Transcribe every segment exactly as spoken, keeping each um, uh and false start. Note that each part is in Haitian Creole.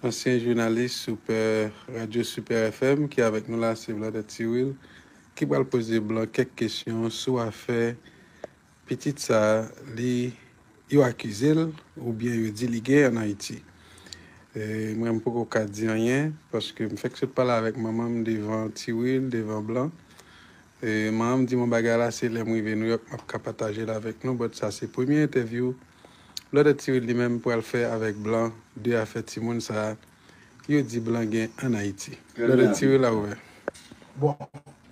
Ansyen jounalis Super, Radyo Super F M ki avèk nou la, se Blandèt Tiwil, ki pral poze Blan kèk kesyon sou afè pitit sa a, li, yo akize l oubyen yo di li gen ann Ayiti. E, mwen, m poko ka di anyen, paske m fèk sot pale avèk manman m devan Tiwil, devan Blan. E, manman m di m yon bagay la, se lè m rive Nouyòk, m ap ka pataje l avèk nou, but sa se premye entèvyou Blandèt Tiwil li menm pral fè avèk Blan de afè timoun sa a, yo di Blan gen ann Ayiti. Blandèt Tiwil a ouvè. Bon,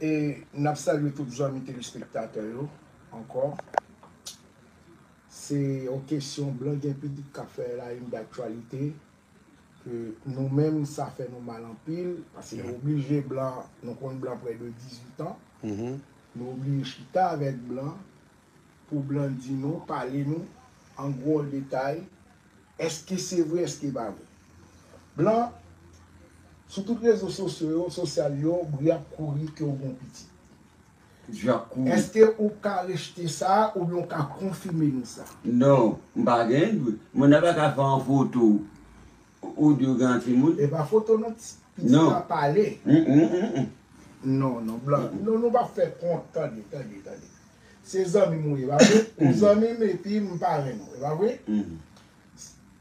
e n ap salye tout zanmi telespektatè yo ankò. Se yon kesyon Blan gen pitit k ap fè la, yon daktyalite, ke nou menm, sa fè nou mal anpil, paske nou oblije Blan, nou konn Blan prè de dizuit an, nou oblije chita avèk Blan, pou Blan di nou, pale nou, an gwo detay, èske se vre, èske pa vre. Blan, sou tout rezo sosyo yo, sosyal yo, bri ap kouri ke w gen yon pitit. Bri ap kouri. Èske ou ka rejte sa, oubyen ou ka konfime nou sa? Non, m pa gen dwe. Moun nan pa ka fè yon foto ou di w gen yon timoun. E pa foto non, pitit la pale. Non, non, Blan. Non, nou pa fè kont, tande, tande, tande. Se zanmi m ou ye, pa vre? Ou zanmi m epi m parenn ou, e pa vre?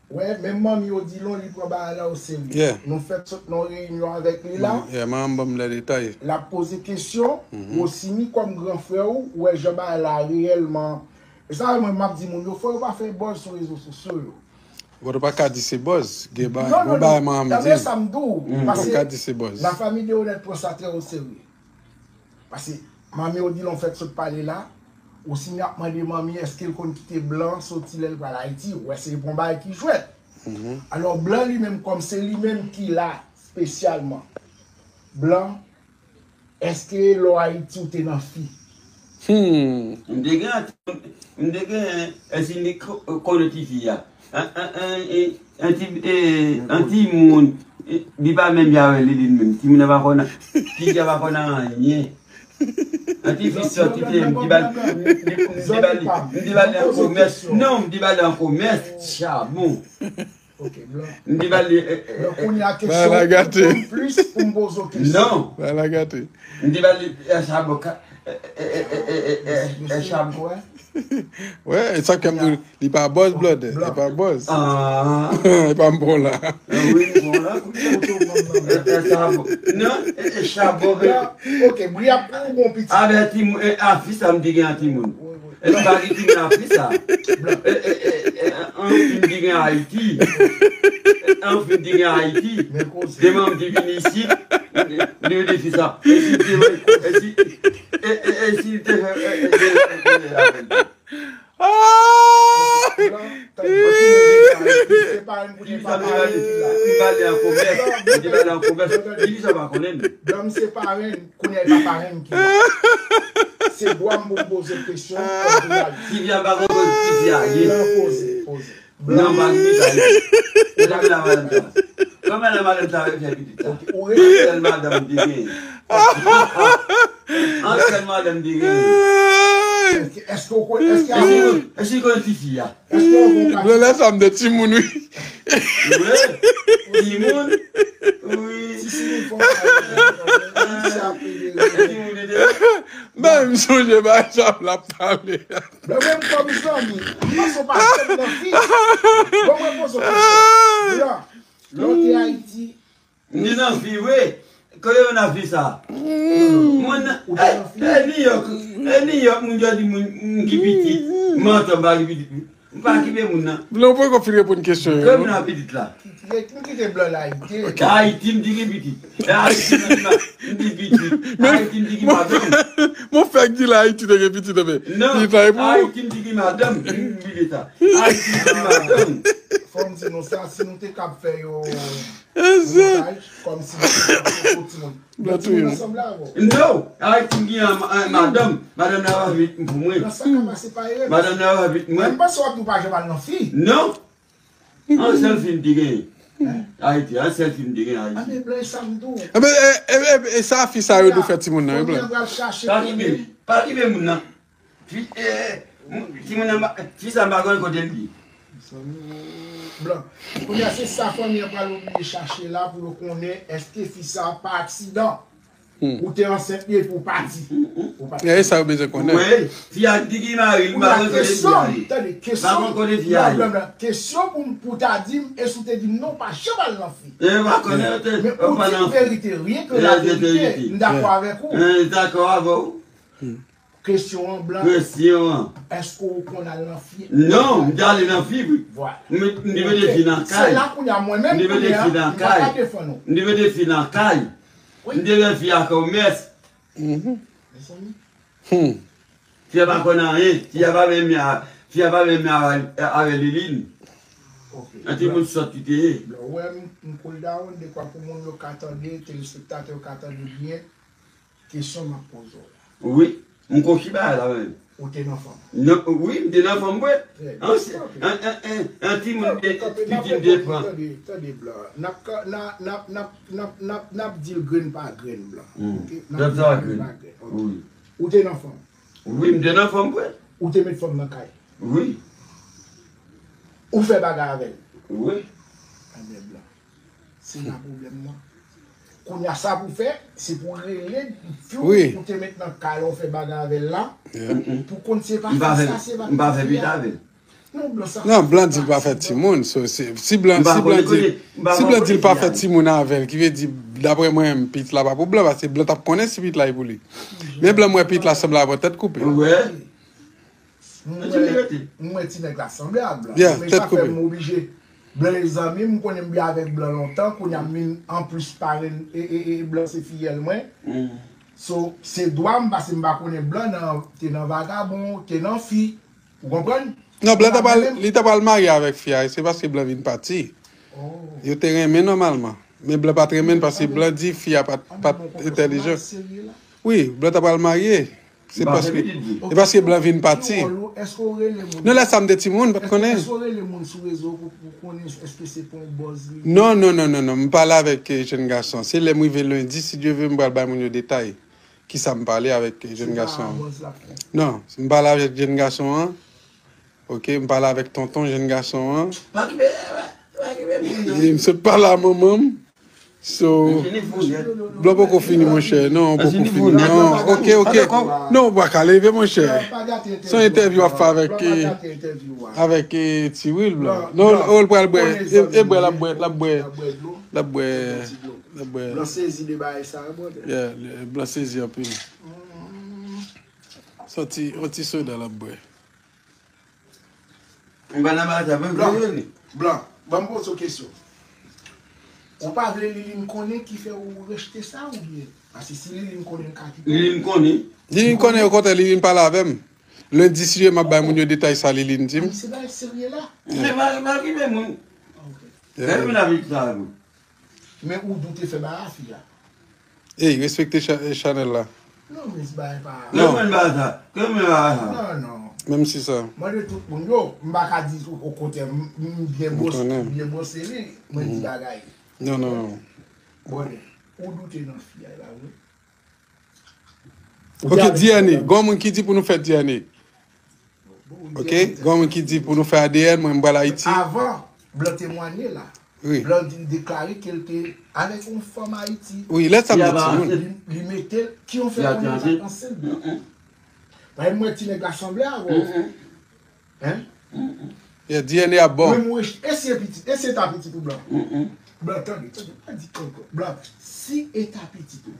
Wè, menm manmi Odilon, li pran bagay la oserye. Nou fèk sot nan yon reyinyon avèk li la. Yeah, manman m ban m lè detay. L ap poze kesyon, Rosini kòm gran frè w, ou wè jan bagay la reyèlman. E sa mwen, m ap di moun yo, fò yo pa fè buzz sou rezo sosyo yo. Bon, ou pa ka di se buzz, gen bagay, non, non, non, bagay manman m di. Sa m di w, paske lafanmi Deronette pran sa trè oserye. Paske manmi Odilon fèk sot pale la, Rosini ap mande manmi èske l konn kite Blan soti lè l pral Ayiti. Ou wè se yon bagay ki jwèt. Alò, Blan li menm, kòm se li menm ki la espesyalman, Blan, èske lè w Ayiti ou te nan fi? Hmm. M te gen, m te gen, èske m te ko-, konnen tifi a? An, an, an, e, an ti, e, an timoun, e, li pa menm jan avè Liline menm. Timoun nan pa konn, tifi a pa konn anyen. An tifi sòti te, m te ba l, m te, m te ba l, m te ba l an komès. Non, m te ba l an komès, chabon. M te ba l, e, e, e, e, bagay la gate. Non. Bagay la gate. M te ba l, e, chabon, ka, e, e, chabon. Wè, e sa k fè m di w, li pa buzz, Blandèt, li pa buzz. Ah. Li pa bon la. Ah wi, bon la, kounye a. E, e chabon. Non, e, e chabon. Ok, bri ap pou bon pitit. Avè timoun, e, a fi sa m te gen an timoun. Wi, wi. E m pa gen timoun a fi sa. E, e, e, e, an fi m te gen Ayiti. E, an fi m te gen Ayiti. Demen m te vin isit. Li di fi sa. E si te, e si, e, e, e si te, e, e, e, e, e, e, e, Ah! Blan, tande, m pale an komès, m te pale an komès, li di sa pa konnen. Blan, m se parenn, kounye a e pa parenn ki la. Se dwa m pou m poze kesyon kòm jounalis. Sylvia pa konn kote Sylvia ye. Blan, poze, poze. Blan, pa gen sa. Ou ta vin a madanm sa. Kòman nan madanm sa fè pitit sa? Ok, ou rete. Sèl madanm te gen. An sèl madanm te gen. Èske, èske ou konn, èske a ou? Èske ou konn tifi a? Èske ou konn Blan, lè sa m de timoun, wi. Wi. Timoun. Wi. Ti timoun fò. Ti timoun te. Men m sonje bagay sa m ap pale. Blan, menm kòm zanmi, m panse w pa janm nan fi. Bon, mwen poze w kesyon. Blan, lè w te Ayiti. M te nan fi vre. Kote yo nan fi sa? Mwen nan, e, e New York, e New York, moun yo di moun, m gen pitit. Manti, m pa gen pitit. M pa okipe moun nan. Blan, ou poko fin reponn kesyon yo, non? Kote moun nan pitit la? Kite, m kite Blan la, Ayiti. Ayiti, m di gen pitit. Ayiti, m di gen pitit. Ayiti, m di gen madanm. Mon fèk di la, Ayiti te gen pitit, men. Non, pitit la e pou ou. Ayiti, m di gen madanm. M di sa. Ayiti, m di gen madanm. Fò m di nou sa, si nou te kab fè yo montaj, kòm si nou te kab fè yon timoun. Yon timoun ansanm la avè w. Non, Ayiti, m gen an, an madanm. Madanm nan va vit pou mwen. Nan sa ka pase pa erè. Madanm nan va vit mwen. Mwen, m panse w ap di w pa janm al nan fi. Non. An sèl fi m te gen Ayiti, an sèl fi m te gen Ayiti. Anben, Blan, e sa m di w. Anben, e, e, e, e sa fi sa yo dwe fè timoun nan, wi, Blan. Kounye a pral chache konnen. Pa okipe moun nan. Fi, e, timoun nan, fi sa m pa konn kote l ye. Blan. Kounye a, se sa fanmi an pral oblije chache la pou yo konnen èske fi sa a pa aksidan. Ou te ansent li epi ou pati. Ou pati. E sa yo bezwen konnen. Wi, fi a di ki mari l, m pa konn kote fi a ye. Tande, kesyon, m pa konn kote fi a ye. Kesyon pou, pou ta di m, e si w te di m non, ou pa janm al nan fi. E, m pa konnen, yo te, men ou di m verite, rien que la vérité, m dakò avèk ou. M dakò avè w. Kesyon an, Blan. Kesyon an. Èske ou konn al nan fi? Non, m te ale nan fi, wi. Vwala. M, m te mete fi nan kay. Se la kounye a, mwen menm, kounye a, m pa ka defann ou. M te mete fi nan kay. M te mete fi a kòmès. Mezanmi. Fi a pa konn anyen. Fi a pa menm, fi a pa menm avè, avè Liline. An timoun sòt ki te ye. Lè w wè m, m cool down, dekwa pou moun yo ka tande, telespektatè yo ka tande byen. Kesyon m ap poze w la. Wi, m konn ki bagay la menm. Ou te nan fanm? Non, wi, m te nan fanm, vre. An, an, an, an, an timoun de, pitit m te pran. Tande, tande, Blan. N ap ka, n a, n ap, n ap, n ap, n ap, n ap di l grenn pa grenn, Blan. Oke? N ap di l grenn pa grenn. Oke. Ou te nan fanm? Wi, m te nan fanm, vre. Ou te met fanm nan kay? Wi. Ou fè bagay avè l? Wi. Ebyen, Blan. Se la pwoblèm nan. Kounye a, sa pou fè, se pou rele fi w ou te met nan kay la, ou fè bagay avè l la, pou konn se pa fi sa, se pa pitit fi a. Non, Blan, sa. Non, Blan di l pa fè timoun. So, si, si Blan, si Blan di, si Blan di l pa fè timoun avè l, ki vle di, daprè mwen, pitit la pa pou Blan, paske Blan t ap konnen si pitit la e pou li. Men Blan, m wè pitit la sanble avè tèt koupe. M wè, m wè ti nèg la sanble ak Blan. Men sa fè m oblije. Blan e zanmi m, m konnen m byen avèk Blan lontan, kounye a m vin anplis parenn e, e, e Blan se fiyèl mwen. So, se dwa m, paske m pa konnen Blan nan, te nan vagabon, te nan fi. Ou konprann? Non, Blan ta pral, li ta pral marye avèk fi a, e se paske Blan vin pati. Yo te renmen nòmalman. Men Blan pa t renmen l paske Blan di fi a pa t, pa t entèlijan. Wi, Blan ta pral marye. Se paske, e paske Blan vin pati. Non, lè sa m te timoun, m pa t konnen. Non, non, non, non, non. M pale avèk, eh, jèn gason. Se lè m rive lendi, si Dye vle, m pral bay moun yo detay. Kisa m pale avèk, eh, jèn gason an. Non, m pale avèk jèn gason an. Oke, m pale avèk tonton jèn gason an. Pa kipe, pa kipe moun nan. E m sot pale a manman m. So, Blan poko fini, monchè. Non, poko fini. Non, oke, oke. Non, ou pa ka leve, monchè. Se yon entèvyou w ap fè avèk, eh, avèk, eh, Ti Will, Blan. Non, oh, l pral bwè. E, e bwè, l ap bwè, l ap bwè. L ap bwè. L ap bwè. Blan sezi de bagay sa, brother. Yeah, Blan sezi anpil. Soti, yon ti soda l ap bwè. M pa nan bagay sa, men Blan, Blan, ban m poze w kesyon. Ou pa vle Liline konnen ki fè ou rejte sa oubyen? Paske si Liline konnen, l ka kite w. Liline konnen. Liline konnen, okontrè, Liline pale avè m. Lendi, si Dye, m ap bay moun yo detay sa Liline di m. Men se bagay serye la. Se pa, pa kipe moun. Ok. Fè moun ap di sa, wi. Men ou doute fè bagay a fi a. Ey, respekte cha-, eh, chanèl la. Non, men se bagay pa. Non, men bagay sa. Ke men bagay sa. Non, non. Menm si sa. Mwen de tout moun yo, m pa ka di okontrè, m, m byen bwose, m byen bwose li, mwen di bagay. Non, non, non. Bon, ou doute nan fi a la, wi. Ok, D N A. Gon moun ki di pou nou fè D N A. Ok, gon moun ki di pou nou fè A D N, mwen m pral Ayiti. Avan, Blan temwanye la. Wi. Blan di, deklare ke l te avèk yon fanm Ayiti. Wi, lè sa m te timoun. Li, li mete l, ki yon fè konnen l pa t ansent. Paske mwen ti nèg la sanble avè w. Hein? Yeah, D N A ap bon. Mwen, mwen, e si e pitit, e si e ta pitit ou Blan? Blan, tande, tande, pa di kankan. Blan, si e ta pitit ou.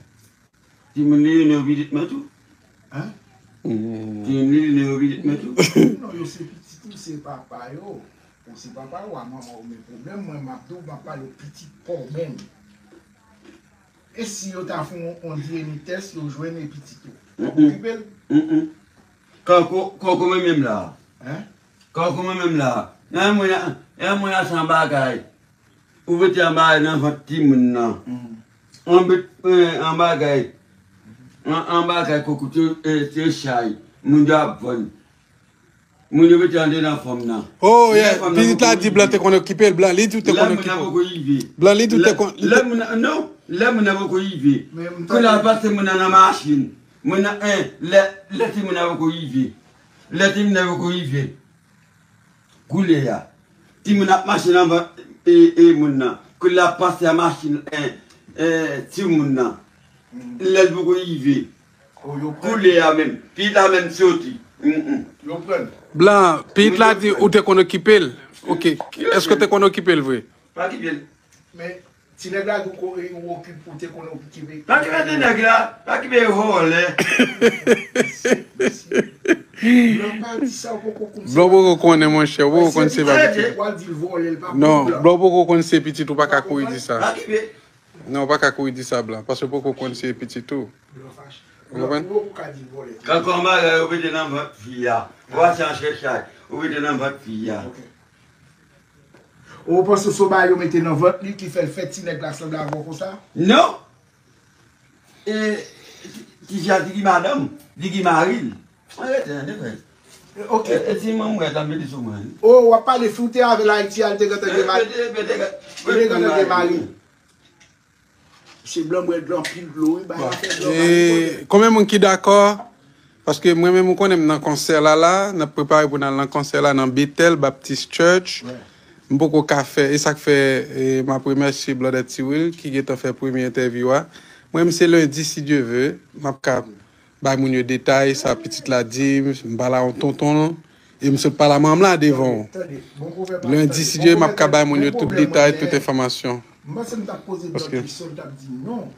Timoun li, li rele yo pitit mwen tou. Hein? Timoun li, li rele yo pitit mwen tou. Non, yo se pitit ou, se papa yo. Ou se papa yo, a manman yo, men pwoblèm mwen, m ap di w, m ap pale w pitit pa w menm. E si yo ta fè yon, yon D N A tès, yo jwenn e pitit ou? Ou okipe l? Kanko, kanko mwen menm la. Hein? Kanko mwen menm la. Nan mwen la, nan mwen la san bagay. Ou mete anba nan vant timoun nan. Anba, eh, anba kay. An, anba kay kokout yo, eh, se chay. Moun yo ap vann. Moun yo mete andedan fanm nan. Oh, yeah. Pitit la di Blan te konn okipe l. Blan, li di w te konn okipe l. Blan, li di w te konn. Lè moun nan, non, lè moun nan poko rive. Kounye a pase moun nan nan machin. Moun nan, eh, lè, lè timoun nan poko rive. Lè timoun nan poko rive. Kounye a. Timoun ap mache nan vant e, e moun nan. Kounye a pase a machin e, e, timoun nan. Lè l poko rive. Koulye a menm. Pit la menm soti. Mm, mm. Blan, pit la di ou te konn okipe l. Ok. Èske ou te konn okipe l vre? Pa okipe l. Men, ti nèg la di ou ko- ou okipe, ou te konn okipe. Pa okipe ti nèg la. Pa okipe vòlè. Blan pa di sa, ou poko konn. Blan poko konnen, monchè. Ou poko konn se pa pitit. Ou al di l vòlè, l pa konn. Non, Blan poko konn se pitit, ou pa ka kouri di sa. Pa okipe. Non, ou pa ka kouri di sa, Blan, paske ou poko konn se pitit ou. Blan fache. Ou konprann? Ou poko ka di l vòlè. Kan kòmare yo mete nan vant fi a. Ou achte an chèchay, ou mete nan vant fi a. Ok. Ou panse se bagay yo mete nan vant li ki fè l fè ti nèg la sanble avè w konsa? Non! E, ti, ti fi a di ki madanm, di ki mari l. Mwen rete, an de frè. Ok. E, e ti manm mwen, tanbe li sou mwen. Oh, w ap pale fi w te avè l Ayiti a, l te gentan gen mari. Li te gentan gen mari. Misye Blan bwè dlo anpil dlo, wi, bay afè dlo, bay dlo. Konbyen moun ki dakò? Paske mwen menm, ou konnen m nan konsè la la, n ap prepare pou n al nan konsè la nan Bethel Baptist Church. M poko ka fè, e sa k fè e, m ap remèsye Blòdè Tiwil ki gentan fè premye entèvyou a. Mwen menm se lendi, si Dye ve, m ap ka bay moun yo detay, sa pitit la di m, m pale a yon tonton l, e m sot pale a manman m la devan w. Lendi, si Dye ve, m ap ka bay moun yo tout detay, tout enfòmasyon. M panse m t ap poze Blan kesyon, l t ap di non.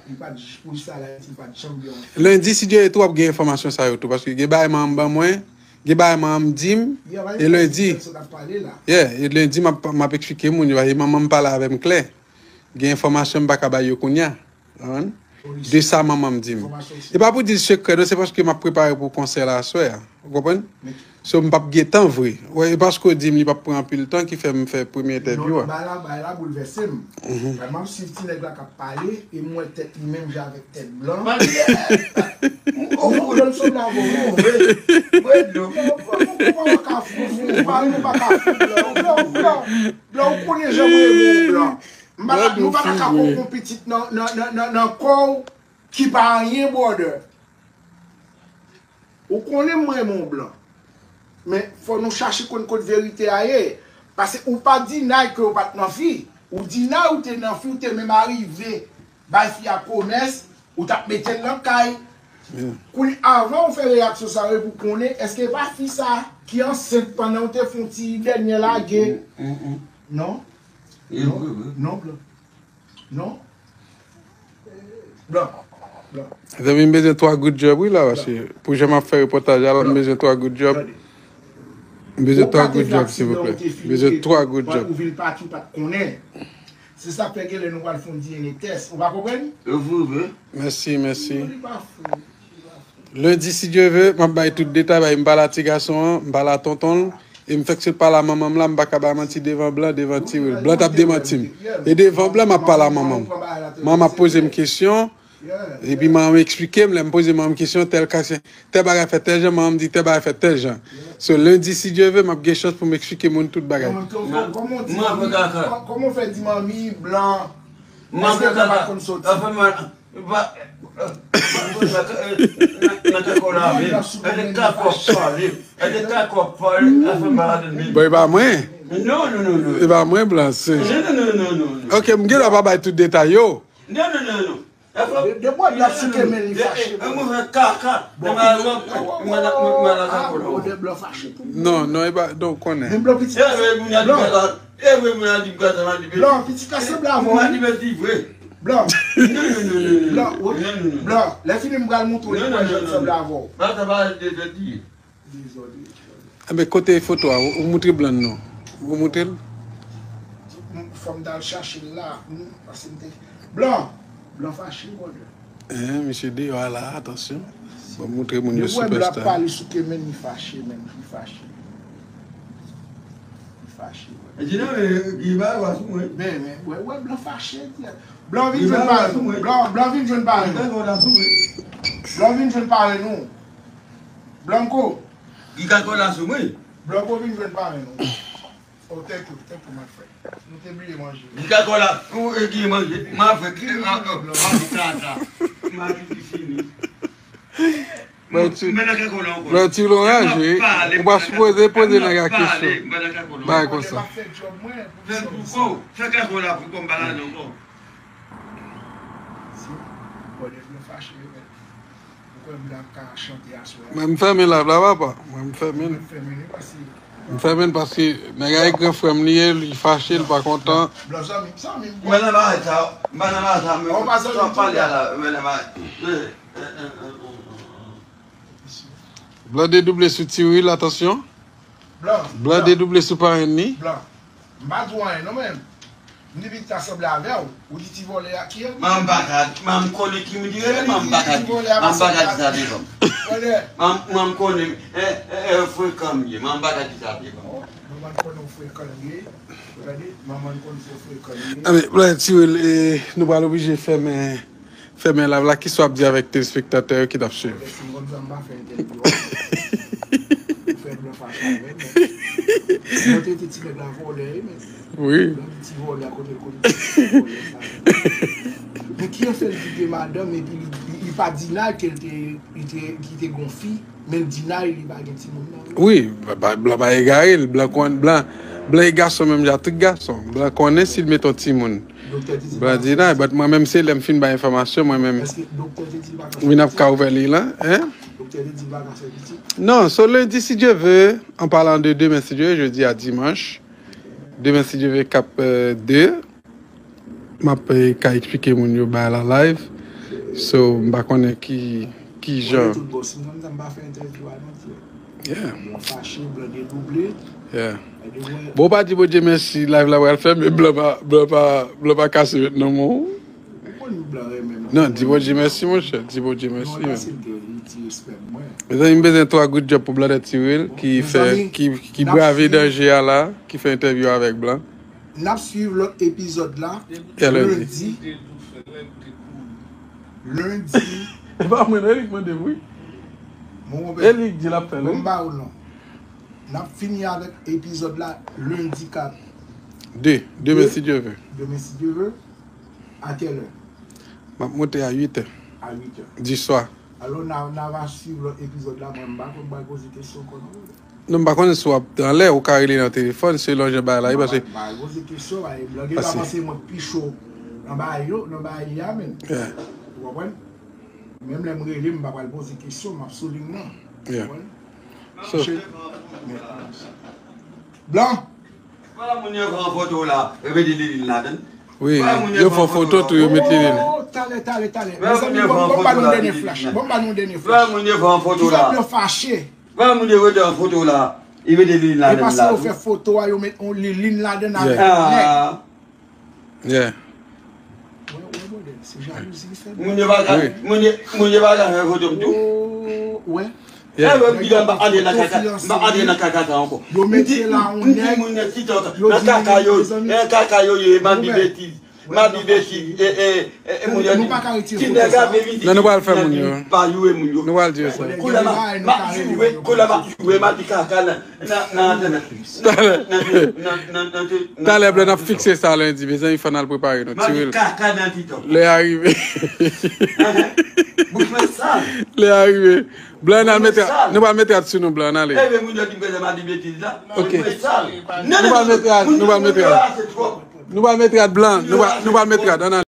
Li pa t, polis la la Ayiti, li pa t janm gen yon. Lendi, si Dye ve tou, w ap gen enfòmasyon sa yo tou, paske gen bagay manman m ban mwen, gen bagay manman m di m, e lendi. Yeah, e lendi, m ap, m ap eksplike moun yo, paske manman m pale avè m klè. Gen enfòmasyon m pa ka bay yo kounye a. Konprann? De sa manman m di m. E pa pou di l sekrè, non, se paske m ap prepare pou konsè la aswè a. Ou konprann? So, m p ap gen tan vre. Wè, e paske w di m li p ap pran anpil tan ki fè m fè premye entèvyou a. Non, bagay la, bagay la boulvèse m. Paske m ap swiv ti nèg la k ap pale, e m wè tèt li menm jan avèk tèt Blan. Ou konprann sa m la vre. Blan, ou pa ka fou, fou, ou pa, ou pa ka fou, Blan, Blan, Blan, Blan, ou konnen jan mwen renmen w, Blan. M pa ta, nou pa ta ka poko pitit nan, nan, nan, nan, nan kò w ki pa anyen, brother. Ou konnen m renmen w, Blan. Men, fò nou chache konn kot verite a ye. Paske ou pa deny ke w pa t nan fi. Ou deny ou te nan fi, ou te menm arive bay fi a pwomès, ou t ap mete l nan kay. Kounye a, avan w fè reyaksyon sa yo, e pou konnen, èske e pa fi sa ki ansent pandan w te fè yon ti dènye lage? Non. Non, Blan. Non. Blan. Blan. Zanmi m bezwen twa goud djòb wi la, paske pou jan m ap fè repòtaj la, m bezwen twa goud djòb. M bezwen twa goud djòb, silvouplè. M bezwen twa goud djòb. Ou vin pati, ou pa t konnen. Se sa k fè genlè nou pral fè yon D N A tès. Ou pa konprann? Mèsi, mèsi. Li pa fou. Lendi, si Dye ve, m ap bay tout detay, bay m pale a ti gason an, m pale a tonton l, e m fèk sot pale a manman m la, m pa ka bay manti devan Blan, devan Tiwil. Blan t ap demanti m. E devan Blan, m ap pale a manman m. Manman m ap poze m kesyon, epi manman m eksplike m, lè m poze manman m kesyon, tèl ka se, tèl bagay fèt tèl jan, manman m di tèl bagay fèt tèl jan. So, lendi, si Dye ve, m ap gen chans pou m eksplike moun tout bagay. Kòman w fè di manmi Blan? Èske Blan pa t konn soti? Nan kè kò la vre. Èske kè kò pale? Èske kè kò pale? Afè malad men. Bon, e pa mwen. Non, non, non, non. E pa mwen, Blan, se. Non, non, non, non, non. Ok, m gen dwa pa bay tout detay yo. Non, non, non, non. De bò Blan sou ke men li fache. Mwen fè kaka. Mwen la kè kò la. Blan fache tou. Non, non, e pa, donk konnen. Men Blan pitit. E vre, moun a di m gata, m a di betiz. Blan, pitit la sanble avè w. M a di betiz vre. Blan. Non, non, non, non, non. Blan, non, non, non. Blan, lè fini m pral montre w li pral janm sanble avè w. Blan, sa pa de betiz. Dezòde. Enben, kote foto a? Ou, ou moutre Blan non? Ou moutre l? Fò m t al chache l la. Paske m te. Blan. Blan fache, brother. Hein, misye deyò a la, atansyon. Bon, moutre moun yo sipèsta. Depi w wè Blan ap pale sou ke men, li fache menm, li fache. Li fache, wè. E di nan men, li ba yo sou mwen. Men, men, wè, wè, Blan fache, di. Blan vin jwenn pare nou. Blan, Blan vin jwenn pare nou. Blan vin jwenn pare nou. Blanco. Li ka kò la sou mwen. Blanco vin jwenn pare nou. Oh, thank you, thank you, my friend. Nou te bliye manje. Li ka kò la, ou e ki manje. Ma fè ki, ah, ah, manje tata. Manje ki fini. Blanti, Blanti lonraje, ou pa sipoze poze nèg la kesyon. Bagay konsa. Fè pou kò, fè kè kò la pou kò m pa la non kò. Mwen m fèmen live la papa. Mwen m fèmen. M fèmen paske nèg la e gran frè m li ye, li fache, li pa kontan. Mwen nan bagay sa, mwen nan bagay sa, mwen sa pale a la, mwen nan bagay. Blan dedouble sou Ti Wil, atansyon. Blan, Blan dedouble sou parenn li. Blan. M pa di w anyen non men. M di pitit la sanble avè w. Ou di ti vòlè a ki el? Manman m pa ka, manman m konnen ki moun li rele, manman m pa ka di, manman m pa ka di sa devan m. Manman m konnen, e, e, e, frekan m ye, manman m pa ka di sa devan m. Manman m konnen w frekan l ye. Ou tande? Manman m konnen se w frekan l ye. Anben, Blan, Ti Wil, e, nou pral oblije fèmen. Fèmen live la, kisa w ap di avèk telespektatè yo ki t ap swiv? Wi. Men ki fè l kite madanm epi li, li, li pa di Nal ke l te, li te, li te gon fi, men l di Nal li pa gen timoun nan? Wi, ba, ba, Blan pa egare, Blan konn, Blan, Blan e gason menm jan tout gason. Blan konnen si l met yon timoun. Blan di nan, but mwen menm se lè m fin bay enfòmasyon, mwen menm. Wi, n ap ka ouvè li la, hein? Non, so lendi, si Dye vle, an palan de demen, si Dye vle, jodi a dimanch, demen, si Dye vle, k ap, euh, de, m ap, euh, ka eksplike moun yo bagay la live. So, m pa konnen ki, ki jan. Yeah. Blan fache, Blan dedouble. Yeah. Bon, w pa di Bondye mèsi, live la pral fèmen, Blan pa, Blan pa, Blan pa kase met nan men w. Ou konn Blan renmen m. Non, di Bondye mèsi, monchè. Di Bondye mèsi. Non, paske l gen yon ti respè pou mwen. Mezanmi, m bezwen twa goud djòb pou Blan Ti Wil, ki fè, ki, ki brave danje a la, ki fè entèvyou avèk Blan. N ap swiv lòt epizòd la lendi. Lendi. E pa mwen, Eric mande m, wi. Eric di l ap fè l, wi. N ap fini avèk epizòd la lendi k ap de, demen, si Dye vle. Demen, si Dye vle. A kèlè? M ap monte a uit è. A uit è. Di swa. Alò, n a, n a va swiv lòt epizòd la, mwen, m pa konn, m pral poze kesyon ankò non. Non, m pa konnen si w ap anlè, ou ka rele nan telefòn, selon jan bagay la ye, paske. M pa, m pa poze kesyon, Blan gen dwa panse mwen pi cho nan bagay yo, nan bagay li a menm. Yeah. Ou konprann? Menm lè m rele, m pa pral poze kesyon, m ap sou liy nan. Yeah. Ou konprann? So. Blan! Fè moun yo pran foto la, yo mete Liline ladann. Wi, yo fè foto tou, yo met Liline. Oh, talè, talè, talè. Mezanmi, bon, bon, ba nou dènye flash. Bon, ba nou dènye flash. Fè moun yo pran foto la. Kisa Blan fache? Fè moun yo mete an foto la, yo mete Liline ladann la tou. E paske yo fè foto a, yo met on Liline ladann avèk nèg. Yeah. Wè, wè, brother, se jalouzi ki fè moun yo pa ka, moun yo, moun yo pa ka fè foto m tou. Oh, wè. Yeah. Lè m di m pa antre nan kaka, m pa antre nan kaka sa ankò. Yo mete la on nèg, moun nan TikTok, nan kaka yo, nan kaka yo ye, m ap di betiz. M ap di betiz, e, e, e, e, moun yo di, ti nèg ap vin isit, non, nou pral fè moun yo. Pa joure moun yo. Nou pral di yo sa. Koulè m ap, m ap joure, koulè m ap joure, m ap di kaka nan, nan, nan, nan, nan, nan, nan, nan, nan, nan, nan, Talè, Blan, n ap fikse sa lendi, mezanmi, fò n al prepare nou. Ti Wil. Lè a rive. Lè a rive. Blan, n al mete, nou pral mete at sou nou, Blan, n ale. Ok. Nou pral mete at, nou pral mete at. Nou pral mete at, Blan, nou pral, nou pral mete at, ann ale.